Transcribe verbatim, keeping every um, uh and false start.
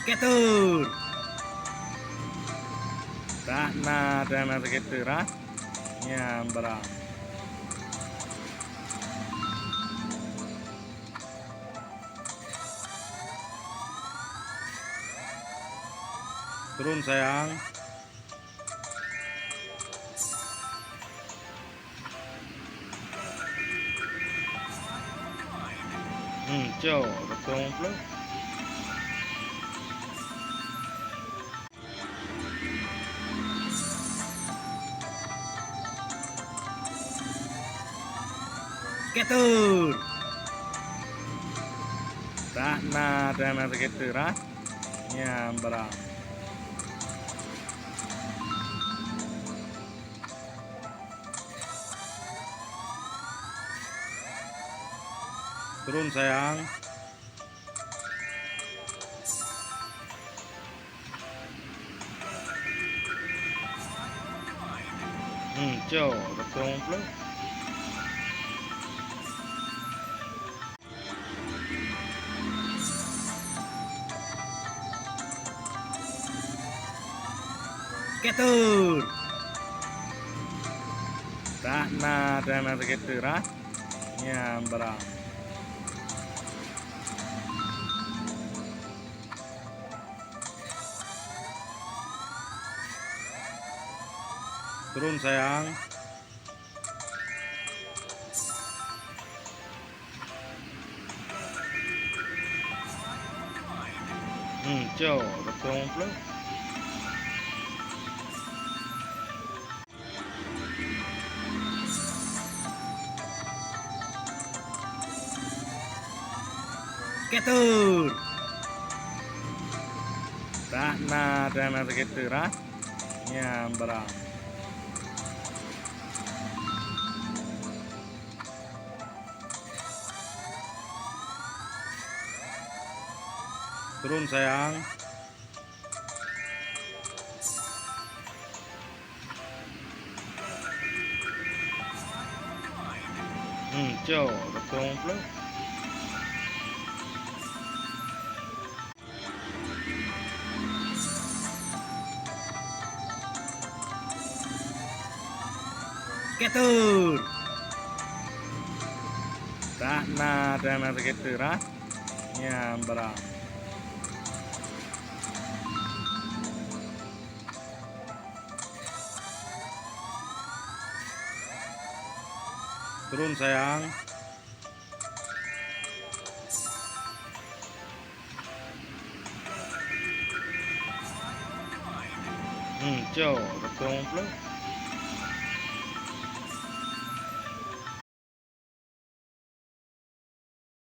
Scatter. Tak na, tak na scatter, ha? Nyan barang. Turun, sayang. Hmm, cok, beutôi pula. Scatter. Tak na, tak na scatter, ha? Nyan barang. Turun, sayang. Hmm, cok, beutôi pula. Scatter. Tak na, tak na scatter, ha? Nyan barang. Turun, sayang. Hmm, cok, beutôi pula. Scatter. Tak na, tak na scatter, ha? Nyan barang. Turun, sayang. Hmm, cok, beutôi pula. Scatter. Tak na, tak na scatter, ha? Nyan barang. Turun, sayang. Hmm, cok, beutôi pula.